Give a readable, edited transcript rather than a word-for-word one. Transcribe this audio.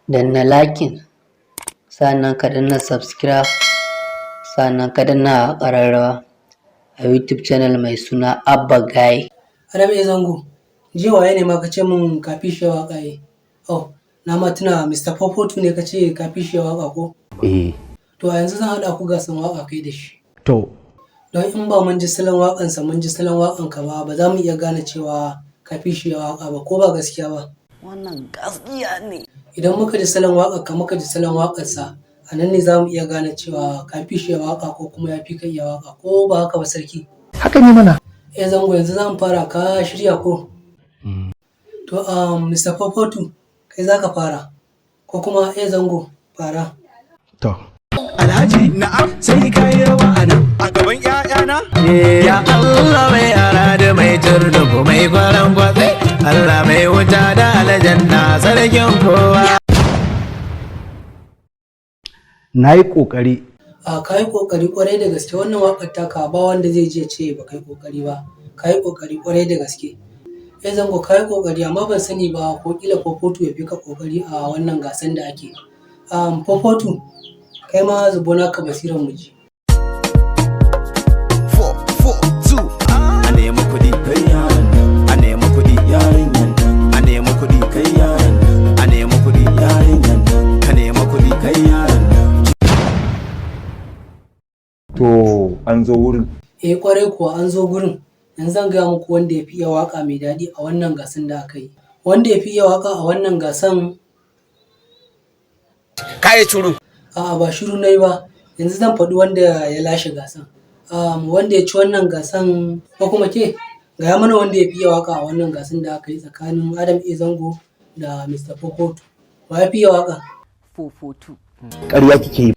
Danna liking, sannan ka danna subscribe, sannan ka danna ƙararrawa a YouTube channel mai suna Abba Guy. Adam A Zango, jiya waye ne ma ka ce min ka fi shi waƙa yi? Oh, na ma tuna, Mr. 442 ne ka ce ka fi shi waƙa ko? Eh. To, a yanzu zan haɗa ku gasan waƙa kai da shi. To. Don in ba mun ji salon waƙansa, mun ji salon waƙanka ba, ba za mu iya gane cewa ka fi shi waƙa ba, ko ba gaskiya ba. Wannan gaskiya ne. Idan muka ji salon waƙarka, muka ji salon waƙarsa, a nan ne za mu iya gane cewa ka fi shi waƙa ko kuma ya fi ka iya waƙa, ko ba haka ba, sarki? Haka ne mana. Eh Zango, yanzu za mu fara, ka shirya ko? To, Mr. 442, kai za ka fara, ko kuma eh Zango, fara. To. Alhaji, na'am, sai ka yi rawa a nan. A gaban ‘ya'yana? Ya Allah mai aradu, mai turnuku, mai kwaran kwatsai, Allah mai wuta da aljanna, sarkin kowa. Na yi ƙoƙari. A ka yi ƙoƙari ƙwarai da gaske. Wannan waƙar taka, ba wanda zai je ce ba kai ƙoƙari ba. Ka yi ƙoƙari ƙwarai da gaske. Eh Zango, ka yi ƙoƙari, amma ban sani ba ko ƙila 442 ya fi ka ƙoƙari a wannan gasan da ake. 442, kai ma zubo naka basiran mu ji. 4, 4, 2. A nemi kuɗi, Kai yaran nan, a nemi kuɗi, yarinyan nan, a nemi kuɗi, kai yaran nan, a nemi kuɗi, yarinyan nan, ka nemi kuɗi. Kai yaran nan. To, an zo wurin. Eh, ƙwarai kuwa an zo gurin. Yanzu zan gaya muku wanda ya fi iya waƙa mai daɗi a wannan gasan da aka yi. Wanda ya fi iya waƙa a wannan gasan Kai curu. A'a, ba shiru na yi ba. Yanzu zan faɗi wanda ya lashe gasan. Wanda ya ci wannan gasan, ko kuma ke, gaya mana wanda ya fi iya waƙa a wannan gasan da aka yi tsakanin Adam A Zango da Mr. 442. Wa ya fi iya waƙa? 442. Ƙarya kike yi.